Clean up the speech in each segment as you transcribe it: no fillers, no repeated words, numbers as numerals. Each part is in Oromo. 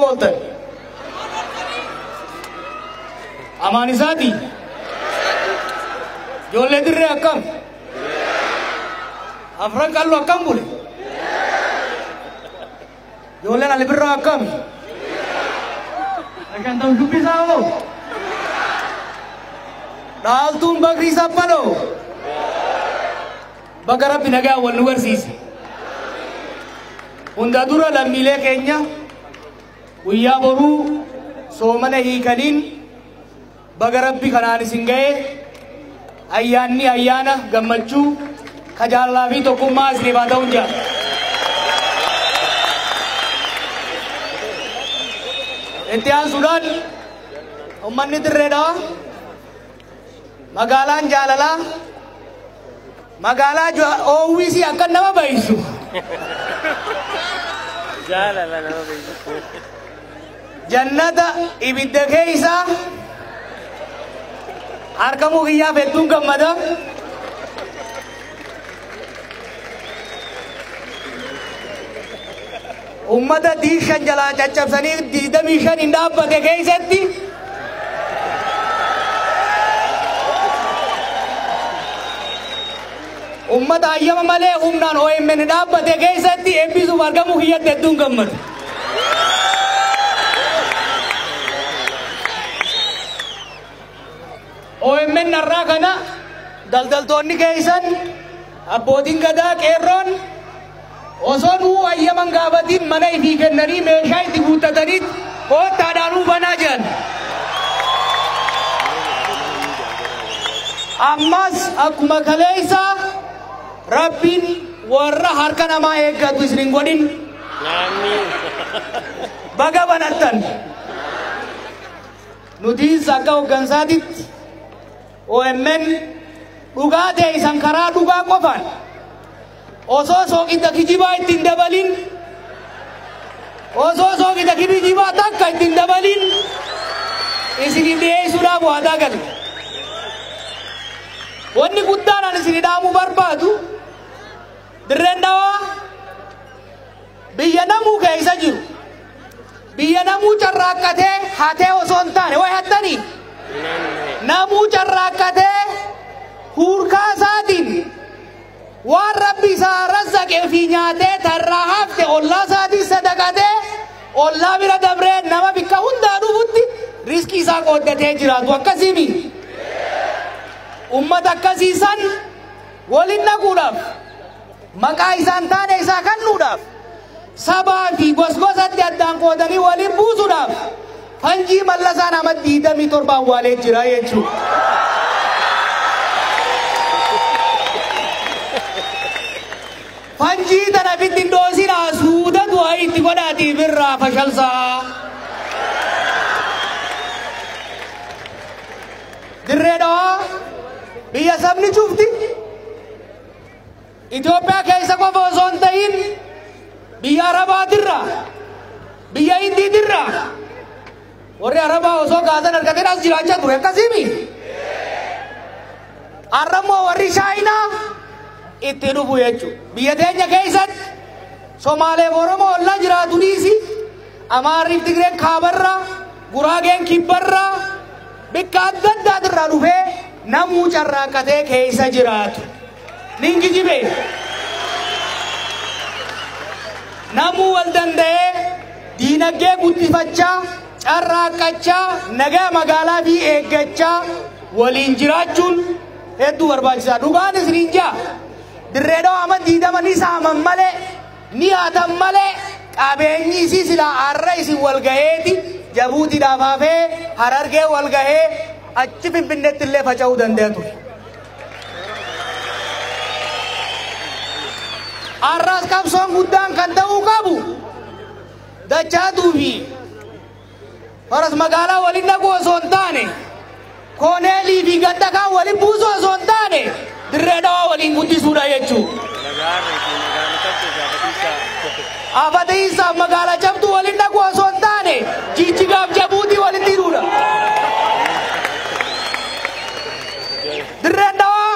Ooltan. Amaan isaati. Ijoollee dirree akkam? Afran qalloo akkam bule? Ijoolleen ali birraa akkam? Shantam shubbisaa hoo? Dhaaltuun Bakrii Saphaloo? Bakka Rabbi nagaa wal nu barsiise. Hunda dura lammiilee keenya guyyaa boruu soomana hiikaniin baga Rabbi kanaan isin ga'ee ayyaanni ayyaana gammachuu ka jaalalaa fi tokkummaa isiniif haa ta'uun jira. Itti aansuudhaan uummanni dirreedhaa magaalaan jaalalaa magaalaa oowwisii akka nama bayisu. Jaalala nama bayisu. Jannata ibidda keessa argamuu kiyyaaf hedduun gammada. Uummata diishan jalaa caccabsanii 25 hin dhaabbate keessatti uummata hayyama malee humnaan OMN dhaabbate keessatti eebbisuuf argamuu kiyyatti hedduun gammada. OMN har'aa kana daldaltoonni keessan abbootiin gadaa qeerroon osoo nuu hayyaman gaafatiin mana ifii kennanii meeshaa itti guuttatanii koottaadhaan nuu banaa jiran. Ammas akkuma kaleessa Rabbiin warra harka namaa eeggatu isin hin godhin. Baga banattan. Nutis akka hooggansaatitti OMN dhugaa ta'e isan karaa dhugaa qofaan osoo soqita kijibaa ittiin dabalin osoo soqita kijibaa takka ittiin dabalin isiniif dhiyeessuudhaaf waadaa galle. Wanni guddaan ani isinii dhaamuu barbaadu dirreen dhawaa biyya namuu keessa jiru biyya namuu carraaqqatee hatee osoo hin taane wayi hattanii namuu carraaqqatee huurkaa isaatiin waan Rabbi isaa razzaqee fi nyaatee tarraa hafte ollaa isaatiin sadaqatee ollaa bira dabree nama bikka hundaa dhufutti riskii isaa qooddatee jiraatu akkasiimi. Uummata akkasiisan waliin dhaquudhaaf maqaa isaan taane isaa kennuudhaaf sabaa fi gosgosatti addaan qoodanii waliin buusuudhaaf fanjii mallasaan nama 27 awwaalee jira jechuudha. Fanjii tana ofitti hin dhoosinaa suuta du'aa itti godhaatii birraa fashalsaa. Dirree dhawaa biyya sabni cufti Itoophiyaa keessa qofa osoo hin ta'in biyya Arabaatirraa biyya Hindiitirraa warri Arabaa osoo gaasan argatee as jiraachaa ture akkasiimi. Har'ammoo warri Chaayinaa itti dhufu jechuudha. Biyya teenya keessatti Somaaleef Oromoo ollaa jiraatu dhiisi Amaarriif Tigreen kaabarraa Guraageen kibbarraa bikka adda addaatirraa dhufee namuu carraaqqatee keessa jiraatu. Nin kijibe. Namuu wal danda'ee diinagdee guddifachaa carraaqqachaa nagaa magaalaa fi eeggachaa waliin jiraachuun hedduu barbaachisaa. Dhugaan isiniin jaa dirree dhawaa amma 20 ni saaman malee ni haatan malee qabeenyi isii silaa har'a isin wal gaheeti Jabuutiidhaaf hafee Harargee wal gahee achi Finfinneetti illee faca'uu danda'a ture. Har'as qabsoon guddaan kan ta'uu qabu dachaatuu fi faras magaalaa waliin dhaquu osoo hin taane kooneelii fi ganda kaan waliin buusuu osoo hin taane dirree dhawaa waliin guddisuudha jechuudha. Afatiisaaf magaalaa cabduu waliin dhaquu osoo hin taane Jijjigaaf Jabuutii waliin hidhuudha. Dirreen dhawaa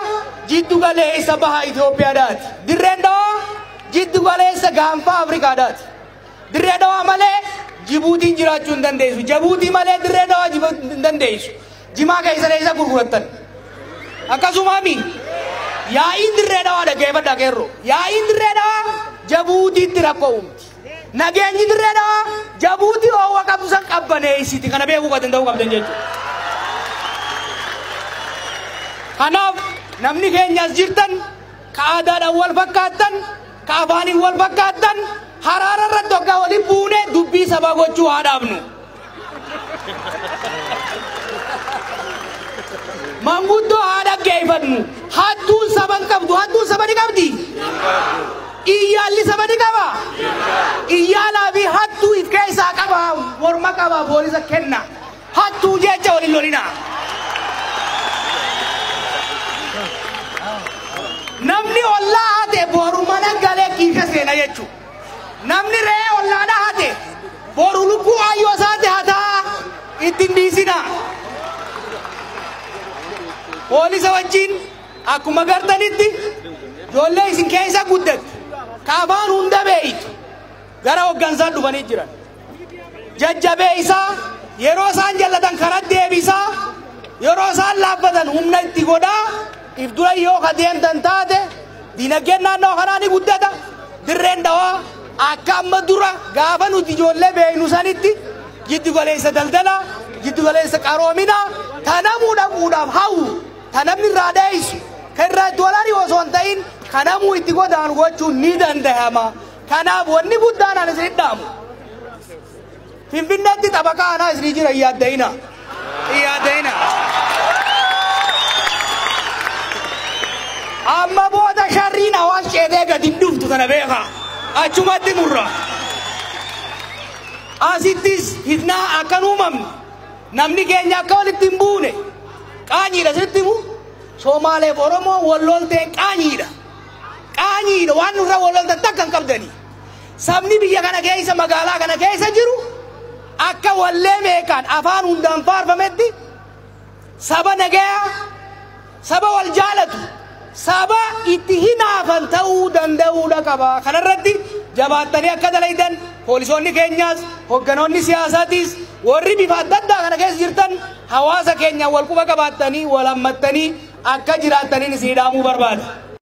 jiddu galeessa baha Itoophiyaadhaati. Dirreen dhawaa jiddu galeessa gaanfa Afrikaadhaati. Dirree dhawaa malee Jibuutiin jiraachuu hin dandeessu. Jabuutii malee Dirree Dawaa hin dandeessu. Jimaa keessa keessa gurgurattan. Akkasumaami yaa'iin Dirree Dawaa dhaggeeffadhaa qeerroo. Yaa'iin Dirree Dawaa Jabuutiitti rakkoo uumti. Nageenyi Dirree Dawaa Jabuutii oowwa qabdu san qabbaneessiti. Kana beekuu danda'uu qabdan jechuudha. Kanaaf namni keenya as jirtan ka aadaadhaan wal fakkaattan ka afaaniin wal fakkaattan haraara irratti hoggaa waliin buune dubbii sabaa gochuu haa dhaabnu. Manguddoo haa dhaggeeffannu. Hattuun saba hin qabdu. Hattuun saba ni qabdi. Iyyaalli saba ni qaba. Iyyaalaa fi hattuu if keessaa qaba. Morma qaba. Poolisa kenna. Hattuu jecha waliin lolina. Namni ollaa hate boru mana galee kiisha seena jechuudha. Namni re'ee ollaadhaa hate boru lubbuu ayyoo isaatti hataa ittiin dhiisina. Poolisa wajjin akkuma gartanitti ijoollee isin keessa guddatte ka afaan hunda beeytu gara hoggansaa dhufanii jiran. Jajjabeessaa yeroo isaan jallatan karaa deebisaa yeroo isaan laaffatan humna itti godhaa if dura yoo ka deemtan taate dinagdeen naannoo kanaa ni guddata. Dirreen Dawaa akka amma dura gaafa nuti ijoollee beeynu sanitti jiddu galeessa daldalaa jiddu galeessa qaroominaa tanamuu dhaquudhaaf hawwu tanamni irraa dheessu kan irraa itti wal osoo hin ta'in kanamuu itti godaanu gochuun ni danda'ama. Kanaaf wanni guddaan ani isin dhaamu. Finfinneetti xabaqaa anaa isinii jira hin yaadda'ina. Hin yaadda'ina. Amma booda sharriin hawaas ceetee gadi hin dhuftu kana beekaa. Achumatti murra. Asittis fitnaa akkan uumamne namni keenya akka walitti hin buune qaanyiidha sitti himu. Somaaleef Oromoo wal lolteen qaanyiidha. Qaanyiidha waan nurra wal loltan takka hin qabdani. Sabni biyya kana keessa magaalaa kana keessa jiru akka wallee meeqaan afaan hundaan faarfametti saba nagayaa saba wal jaalatu saba itti hinaafan ta'uu danda'uudha qaba. Kanarratti jabaattanii akka dalaydan poolisoonni keenyaas hogganoonni siyaasaatis warri bifa adda addaa kana keessa jirtan hawaasa keenya wal quba qabaattanii wal hammattanii akka jiraattaniin isinii dhaamuu barbaada.